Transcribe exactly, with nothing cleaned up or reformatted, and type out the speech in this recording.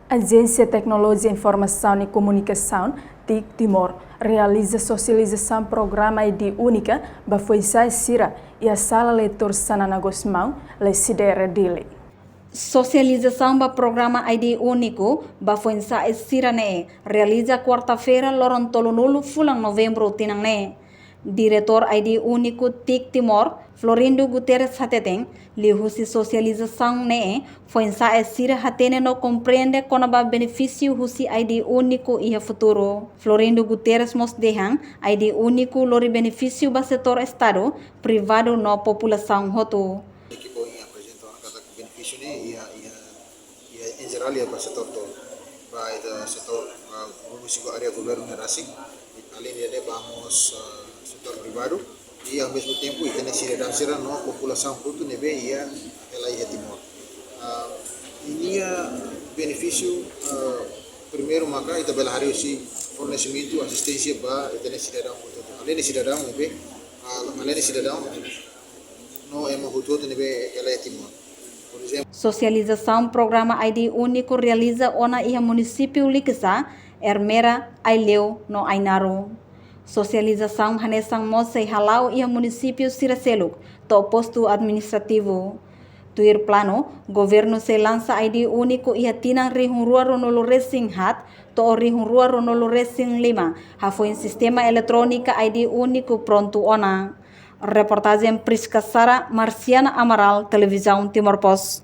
Ajénsia Teknolojia Informasaun no Komunikasaun, TIC Timor, realiza sosializasaun programa I D únika ba foin-sa'e sira iha Sala Leitór Xanana Gusmão, Lecidere, Dili. Sosializasaun ba programa I D úniku ba foin-sa'e sira-ne'e realiza kuarta-feira, loron tolunulu fulan Novembru tinan ne'e. Diretór I D úniku TIC Timor, Florindo Guterres hateten, liuhusi sosializasaun ne'e, foin-sa'e sira hatene no komprende kona-ba benefísiu husi I D úniku iha futuru. Florindo Guterres mós dehan, I D úniku lori benefísiu ba setór Estadu, privadu no populasaun hotu. Ekipa ohin aprezenta ona katak benefísiu ne'e iha, iha, iha en jerál iha ba setór tolu. Ba ita setór, ah, produsivo área governu ne'e rasik, aleinde ne'e ba mós, ah, setór privadu, i ao mesmo tempo ita-nia sidadaun sira no populasaun hotu ne'ebé iha, hela iha Timor. Ah, ninia benefísiu, ah, primeiru maka ita bele haree husi fornesimentu asisténsia ba ita-nia sidadaun hotu. Aleinde sidadaun ne'ebé, ah, aleinde sidadaun, no ema hotu-hotu ne'ebé hela iha Timor. Por ezemplu, sosializasaun programa I D úniku realiza ona iha munisípiu Likisá, Ermera, Aileu no Ainaro. Sosializasaun hanesan mós sei hala'o iha munisípiu sira seluk, to'o postu administrativu. Tuir planu, governu sei lansa I D úniku iha tinan rihun rua ruanulu resin haat to'o rihun rua ruanulu resin lima, hafoin sistema eletrónika I D úniku prontu ona. Reportajen Prisca Sara, Marciana Amaral, Televizaun Timor Post.